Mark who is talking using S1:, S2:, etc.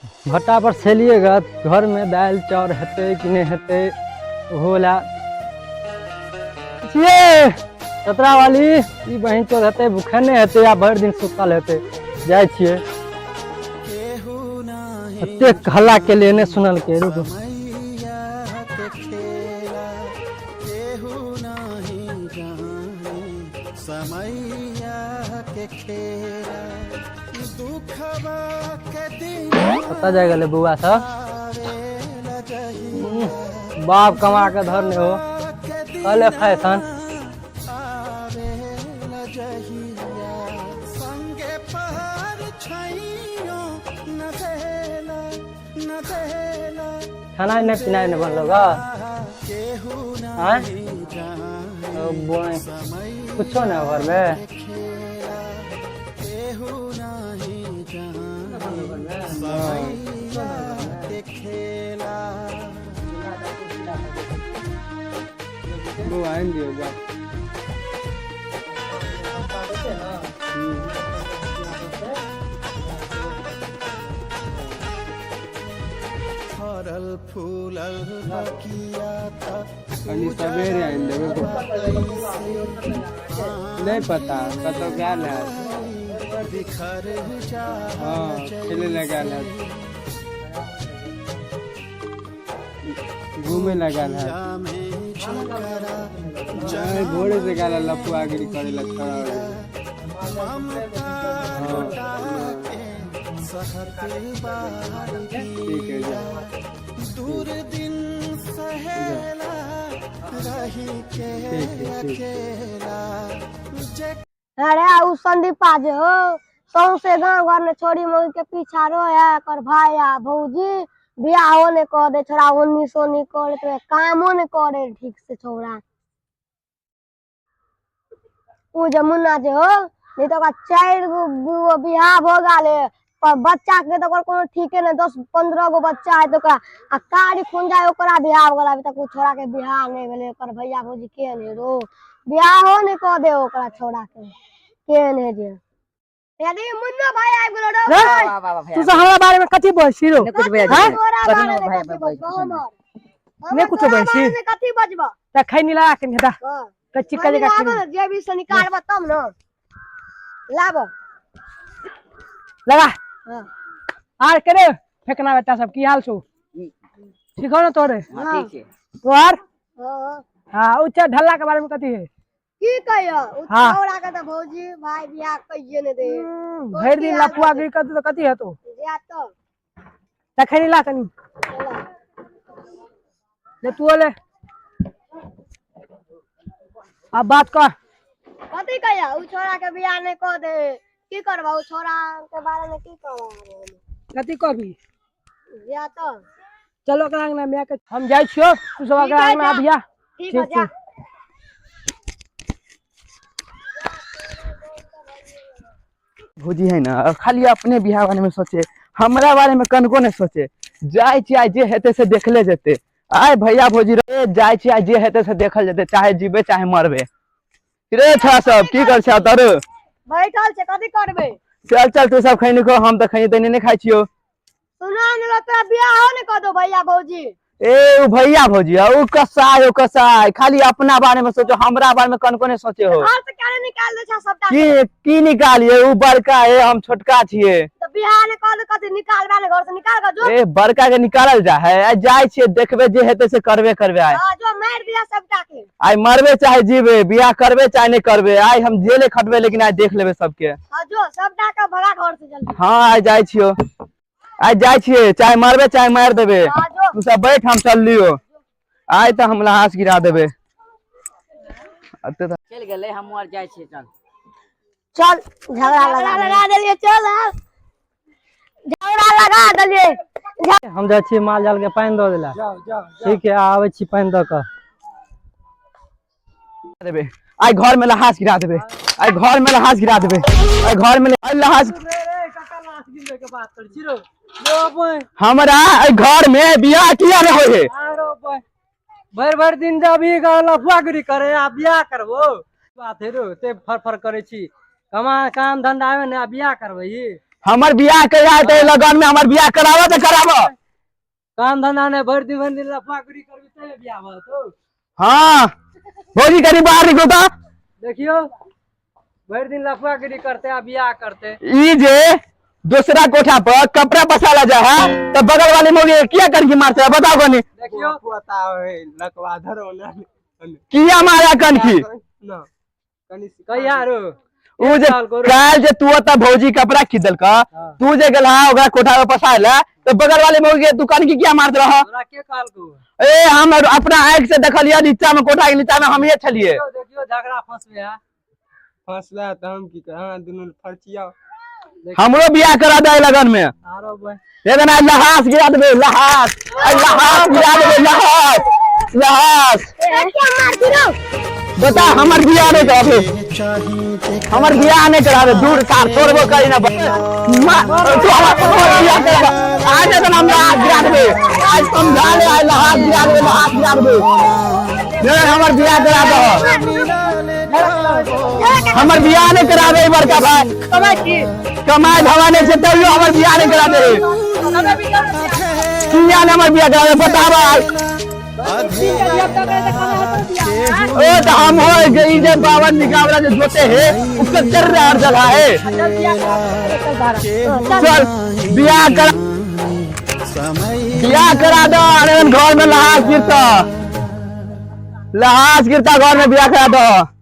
S1: भट्टा पर छलियै ग, घरमे दालि चाउर हेतै कि नहि हेतै ओहो लए छियै। चतरा वाली ई बहिन चोद हेतै, भूखे नहि हेतै आ भरि दिन सुतल हेतै। जाइ छियै, एतेक हल्ला केलियै नहि सुनलकै। रुकू, कतऽ जाय गेलै बौआ सब? बाप कमा के धरने हो, कहले फैशन। खाना नहि पिनाइ नहि बनलो ग? आँय कुछो नहि घरमे?
S2: बौआ आनि दियौ जा। कनि सवेरे आनि देबै। नहि पता कतऽ गेल हैत। हँ, खेलै लए गेल हैत, घूमे लए गेल हैत। नहि, भोरे से गेल लफुआगिरी करै लए छौड़ा। हँ, ठीक है, जा। ठीक है, ठीक।
S3: अरे उ संदीपा जे हो, सौंसे गाँव घर में छोरी मौगी के पीछा रहे है। एकर भाई आ भौजी बियाहो ने कऽ दे। छोरा ओन्नी सोनी करैत रहे, कामो ने करे ठीक से छोरा। उ जे मुन्ना जे हो, नहीं तो ओकरा चारि गो गो बियाह भऽ गेल है, पर बच्चा के तऽ ओकर कोनो ठीके नहि। 10-15 गो बच्चा है तऽ ओकरा आ कारी खून जाय। ओकरा बियाह भऽ गेल, अभी तक उ छोरा के बियाह नहि भेलै। ओकर भैया भौजी केहन है रो, बियाहो नहि कऽ दे ओकरा छोरा के। केहन है जे यदि मुन्ना भाई आबि गेलो रो भाई।
S4: वाह वाह भैया।
S5: तू सब हमरा बारे में कथी बोल छी रो?
S4: नहि कुछ भैया।
S5: हैं?
S3: तोरा
S4: कथी
S3: बारे
S4: नहि
S3: में
S4: भाई,
S3: कथी
S4: भाई,
S3: बजबो
S4: कुछो
S3: हमर?
S5: नहि कुछो
S3: तोरा
S5: बजै छी?
S3: बारे में कथी बजबो?
S5: तऽ खैनी लगा के हेता
S3: हाँ।
S5: तऽ चिक्का जकाँ
S3: लाबो
S5: खैनी
S3: ने, जेबी से निकालबो तब ने लाबो।
S5: लगा।
S3: हाँ।
S5: आर करे फेकना बेटा सब, की हाल छौ? ठीक हो ने तोरे?
S4: हाँ, ठीक छै।
S5: तोहर?
S3: हाँ।
S5: हाँ, उ छै ढल्ला के बारे में कथी है?
S3: की कहियो, उ
S5: हाँ।
S3: छौड़ा के तऽ भौजी भाई बियाह कहिये ने दे।
S5: भरि दिन लफुआ गिर कर तऽ कथी हेतौ?
S3: जा तऽ।
S5: तखन ला कनी। ले, तू ले, अब बात कर।
S3: कथी कहिया, उ छोरा के बियाह नहीं कऽ दे। की करबा उ छोरा के बारे में, की कहबा?
S5: कथी कहबी?
S3: जा तऽ।
S5: चलो ओकरा अंगना में के हम जाइ छियो, तू सब ओकरा
S3: ठीक है,
S5: अंगना
S3: जा।
S5: आबिया।
S3: ठीक है।
S5: ठीक।
S3: जा।
S5: छै।
S6: भौजी है ना, खाली अपने बियाह बारे में सोचे, हमरा बारे में कनको नहीं सोचे। जाइ छी, आइ जे हेतै से देखले जेतै। आइ भैया भौजी रे, जाइ छी, आइ जे हेतै से देखल जेतै, चाहे जीबे चाहे मरबे। रे छा सब की कर छा तर?
S3: बैठल छै, कथी करबै?
S6: चल चल, तू सब खैनी खो, हम तऽ खैनी तैनी नहीं खाइ छियो।
S3: सुना ने, तोरा बियाहो ने कऽ दो भैया भौजी।
S6: ए उ भैया भौजी उ कसाई, उ कसाई खाली अपना बारे में सोचो, हमरा बारे में कनको नहीं सोचे हो।
S3: घर से क्यारे निकाल दे छा सबटा?
S6: की की निकालिए? उ बड़का है, हम छोटका छिए।
S3: तऽ बियाह ने कऽ दे, कथी निकालबा ने? घर से निकाल कऽ जो।
S6: ए बड़का के निकालल जा है? आइ जाइ छियै, देखबे, जे हेतै से करबे करबे आइ।
S3: हाँ, जो मारि दिया सबटा के।
S6: आइ मरबे चाहे जीबे, बियाह करबे चाहे नहीं करबे, आइ हम जेले खटबे, लेकिन आइ देख लेबे सबके।
S3: हाँ, जो सबटा के भगा घर से जल्दी।
S6: हाँ, आइ जाइ छियो, आइ जाइ छियै, चाहे मरबे चाहे मारि देबे।
S3: हाँ, जो।
S6: तू सब बैठ, हम चललियो। आइ तऽ हम लहास गिरा देबे अते तऽ।
S4: चलि गेलै, हमहूँ आर जाइ छियै, चल।
S3: चल, झगड़ा लगा लगा देलिए, चल आब। झगड़ा लगा देलिए।
S1: हम जाइ छी माल जाल के पानि दऽ देला। ठीक है, आबै छी पानि दऽ कऽ।
S6: देबे आइ घर में लहास गिरा देबे, आइ घर में लहास गिरा देबे, आइ घर में आइ लहास। हमरा एहि घर में बियाह किया नहीं होय है?
S1: भरि भरि दिन जब ई लफुआगिरी करे आ बियाह करबो बात हे रो, ते फर फर करै छी। कमा काम धंधा आबे ने आ बियाह करबै ई।
S6: हमर बियाह कहिया हेतै? लगन में हमर बियाह कराबऽ तऽ कराबऽ।
S1: काम धंधा नहि, भरि दिन लफागिरी करबी तबे बियाह भऽ जेतौ।
S6: हाँ भौजी, कनि बाहर निकलू तऽ।
S1: देखियौ, भरि दिन लफागिरी करते आ बियाह करते।
S6: ई जे दूसरा कोठा पर कपड़ा पसारा जा है तो बगल वाले मौगी के किया करके मारते है, बताओ कनी।
S1: देखियौ।
S2: बताओ हे लकवाधर होना।
S6: किया मारा कनखी?
S2: ना कनी।
S1: कहिया रो?
S6: ऊ जे काल जे तू ओतऽ भौजी कपड़ा खींचलक, तू जे गेलहा ओकरा कोठा पर पसारे ला, तो बगल वाले मौगी के तू कनखी किया मारत रह?
S1: तोरा के कहलकौ?
S6: ए, हम अपना आंख से देखलियै, नीचा में कोठा के नीचा में हमीए छलियै।
S1: देखियौ, देखियौ, झगड़ा फंसबे है।
S2: फसला तऽ हम की कर, अहाँ दुनू फरचिया।
S6: हमरो बियाह करा दे लगन में।
S1: आरो बे।
S6: लेकिन आइ लहास गिरा देबै, लहास, आइ लहास गिरा देबै, लहास, लहास।
S3: क्या मारती रहो?
S6: बता, हमर बियाह नहीं कराबे, हमर बियाह नहीं कराबे। दूर सार छोड़बो करी ना। तू हमर बियाह कराबे आज, तो हम लहास गिरा देबै आज, समझा ले। आज लहास गिरा देबै, लहास गिरा देबै। नहीं, हमर बियाह करा दो। हमर बियाह नहीं कराबे बड़का भाई।
S5: कमाइ छी?
S6: कमाए धवा नहीं छै, तैयो हमर बियाह नहीं करा दे। किया ने हमर बियाह कराबे, बताबा। ओ तो हम हो गई जे 52 बीघा वाला जो जोते है, उसका चल रहा है, चला है। चल बियाह करा, बियाह करा दो। अरे घर में लहास गिरता, लहास गिरता घर में, बियाह करा दो।